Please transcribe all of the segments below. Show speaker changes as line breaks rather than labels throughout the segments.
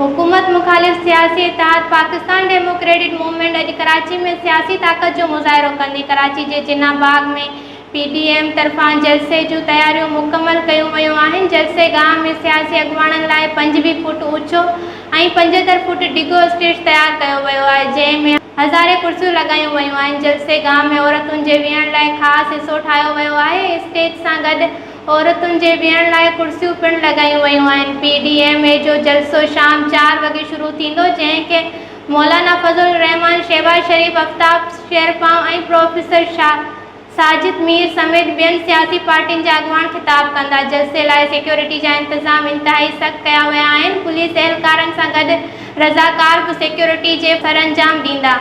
حڪومت مخالف سياسي اتحاد پاڪستان ڊيموڪريٽڪ موومينٽ اڄ ڪراچي ۾ سياسي طاقت جو مظاهرو ڪندي. ڪراچي جي جناح باغ ۾ پي ڊي ايم طرفان جلسي جون تياريون مڪمل ڪيون ويون آهن. جلسي گاهه ۾ سياسي اڳواڻن لاء 25 فوٽ اوچو ۽ 75 فوٽ ڊگهو اسٽيج تيار ڪيو ويو آهي، جنهن ۾ هزارين ڪرسيون لڳايون ويون آهن. جلسي گاهه ۾ عورتن جي ويهڻ لاء خاص حصو ٺاهيو ويو آهي. اسٽيج سان گڏ عورتن جي ويهڻ لاء ڪرسيون پڻ لڳايون ويون آهن. پي ڊي ايم اي جو جلسو شام چار وڳي شروع ٿيندو، جنهن کي مولانا فضل الرحمان، شهباز شريف، آفتاب شيرپائو ۽ پروفيسر ساجد مير سميت ٻين سياسي پارٽين جا اڳواڻ خطاب ڪندا. جلسي لاء سيڪيورٽي جا انتظام انتهائي سخت ڪيا ويا آهن، پوليس اهلڪارن سان گڏ رضاڪار به سيڪيورٽي جي سرانجام ڏيندا.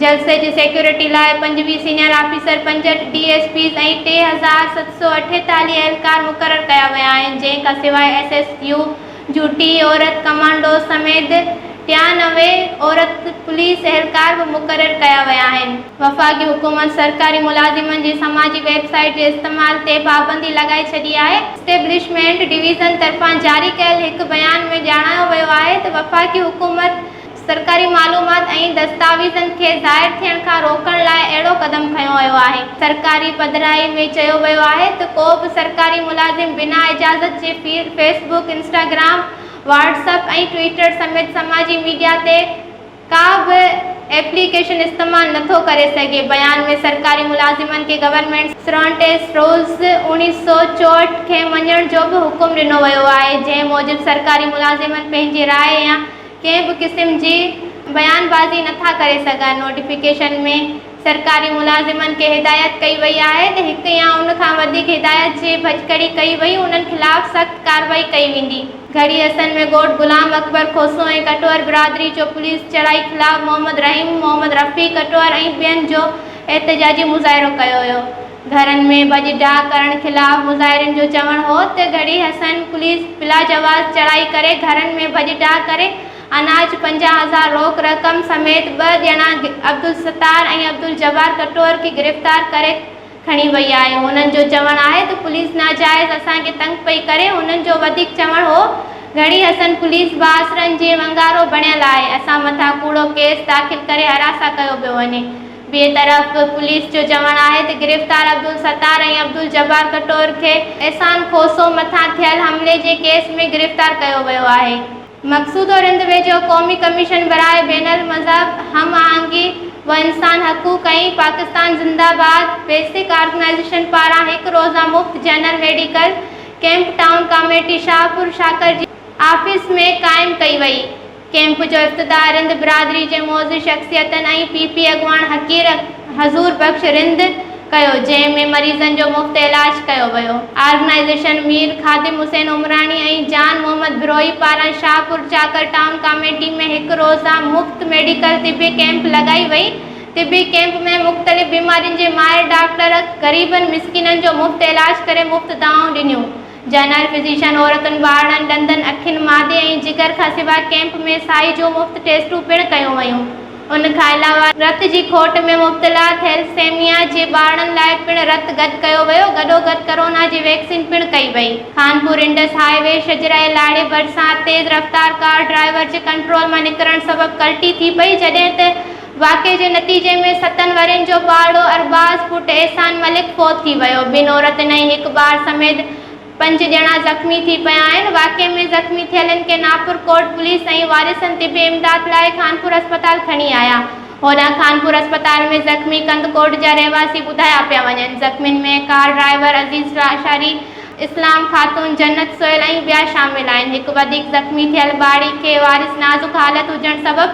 جلسي جي سيڪيورٽي لاء 25 senior officer, 65 D S Ps ۽ 3748 اهلڪار مقرر ڪيا ويا آهن، جنهن کان سواء ايس ايس يو جون ٽي عورت ڪمانڊوز سميت 93 عورت پوليس اهلڪار به مقرر ڪيا ويا آهن. وفاقي حڪومت سرڪاري ملازمن جي سماجي ويب سائيٽ جي استعمال تي پابندي لڳائي ڇڏي آهي. اسٽيبلشمينٽ ڊويزن طرفان جاري ڪيل هڪ بيان ۾ ڄاڻايو ويو آهي ته وفاقي حڪومت سرڪاري معلومات ۽ دستاويزن کي ظاهر ٿيڻ کان روڪڻ لاء اهڙو قدم کنيو ويو آهي. سرڪاري پڌرائي ۾ چيو ويو آهي ته ڪو به سرڪاري ملازم بنا اجازت جي Facebook, Instagram, WhatsApp ۽ Twitter سميت سماجي ميڊيا تي ڪا به ايپليڪيشن استعمال نٿو ڪري سگهي. بيان ۾ سرڪاري ملازمن کي گورنمينٽ سرونٽس رولز 1964 کي مڃڻ جو به حڪم ڏنو ويو آهي، جنهن موجب سرڪاري ملازمن پنهنجي راء يا ڪنهن به قسم جي بيان بازي نٿا ڪري سگهن. نوٽيفڪيشن ۾ سرڪاري ملازمن کي هدايت ڪئي وئي آهي ته هڪ يا ان کان وڌيڪ هدايت جي ڀڃڪڙي ڪئي وئي انهن خلاف سخت ڪارروائي ڪئي ويندي. گهڙي حسن ۾ ڳوٺ غلام اڪبر کوسو ۽ ڪٽوهر برادري جو پوليس چڙهائي خلاف محمد رحيم، محمد رفيع ڪٽوهر ۽ ٻين جو احتجاجي مظاهرو ڪيو ويو. گهرن ۾ ڀڄ ڊاهه ڪرڻ خلاف مظاهرين جو چوڻ هو ته گهڙي حسن پوليس بلاجواز چڙهائي ڪري گهرن ۾ ڀڄ ڊاهه ڪري اناج 50 هزار روڪ رقم سميت ٻه ڄڻا عبدالستار ۽ عبدالجبار ڪٽوهر کي گرفتار ڪري کڻي وئي آهي هنن جو چوڻ آهي ته پوليس ناجائز اسان کي تنگ پئي ڪري هنن جو وڌيڪ چوڻ هو گهڙي حسن پوليس بااثرن جي ونگارو بڻيل آهي اسان مٿان ڪوڙو ڪيس داخل ڪري هراسان ڪيو پيو وڃي. ٻئي طرف پوليس جو چوڻ آهي ته گرفتار عبدالستار ۽ عبدالجبار ڪٽوهر کي احسان کوسو مٿان ٿيل حملي جي ڪيس ۾ گرفتار ڪيو ويو آهي. مقصودو رند ويجهو قومي ڪميشن براء بين المذاهب هم آهنگي و انسان حقوق ۽ پاڪستان زنده باد بيسڪ آرگنائيزيشن پاران هڪ روزه مفت general medical camp town committee Shahpur Shakir جي آفيس ۾ قائم ڪئي وئي. ڪئمپ جو افتتاح رند برادري جي معزز شخصيتن ۽ پي پي اڳواڻ حقير حضور بخش رند ڪيو، جنهن ۾ مريضن جو مفت علاج ڪيو ويو. آرگنائيزيشن مير خادم حسين عمراڻي ۽ جان محمد بروهي پاران شاهپور چاڪر ٽائون ڪاميٽي ۾ هڪ روزه مفت ميڊيڪل طبي ڪئمپ لڳائي وئي. طبي ڪئمپ ۾ مختلف بيمارين جي ماهر ڊاڪٽر غريبن مسڪينن جو مفت علاج ڪري مفت دوائون ڏنيون. جنرل فزيشن عورتن، ٻارڙن، ڏندن، اکين، معدي ۽ جگر کان سواء ڪئمپ ۾ سائي جون مفت ٽيسٽون پڻ ڪيون ويون. ان کان علاوه رت جي کوٽ ۾ مبتلا ٿيلسيميا جي ٻارڙن لاء پڻ رت گڏ ڪيو ويو، گڏوگڏ ڪرونا جي ويڪسين پڻ ڪئي وئي. خانپور انڊس هاء وي شجرائي لاڙي ڀرسان تيز رفتار ڪار ڊرائيور جي ڪنٽرول مان نڪرڻ سبب ڪلٽي ٿي پئي، جڏهن ته واقعي جي نتيجي ۾ ستن ورهين جو ٻارڙو ارباز پٽ احسان ملڪ فوت ٿي ويو، ٻن عورتن ۽ هڪ ٻار سميت پنج ڄڻا زخمي ٿي پيا آهن، واقعي ۾ زخمي ٿيلن کي ناپور ڪوٽ پوليس ۽ وارثن طبي امداد لاء خانپور اسپتال کڻي آيا، هوڏانهن خانپور اسپتال ۾ زخمي ڪنڌڪوٽ جا رهواسي ٻڌايا پيا وڃن، زخمين ۾ ڪار ڊرائيور عزيز لاشاري، اسلام خاتون، جنت سهيل ۽ ٻيا شامل آهن، هڪ وڌيڪ زخمي ٿيل ٻارڙي کي وارث نازڪ حالت هجڻ سبب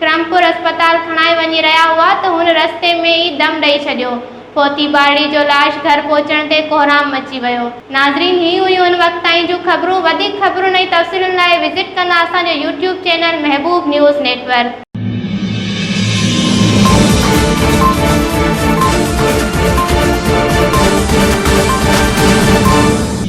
ڪرمپور اسپتال کڻائي وڃي رهيا هئا ته هن رستي ۾ ئي دم ڏئي ڇڏيو. فوتي ٻارڙي جو لاش گهر پهچڻ تي ڪهرام مچي ويو. ناظرين هي هيون هن وقت تائين جون خبرون وڌيڪ خبرن ۽ تفصيلن لاء وزٽ ڪندا اسان جو YouTube channel Mehboob news network.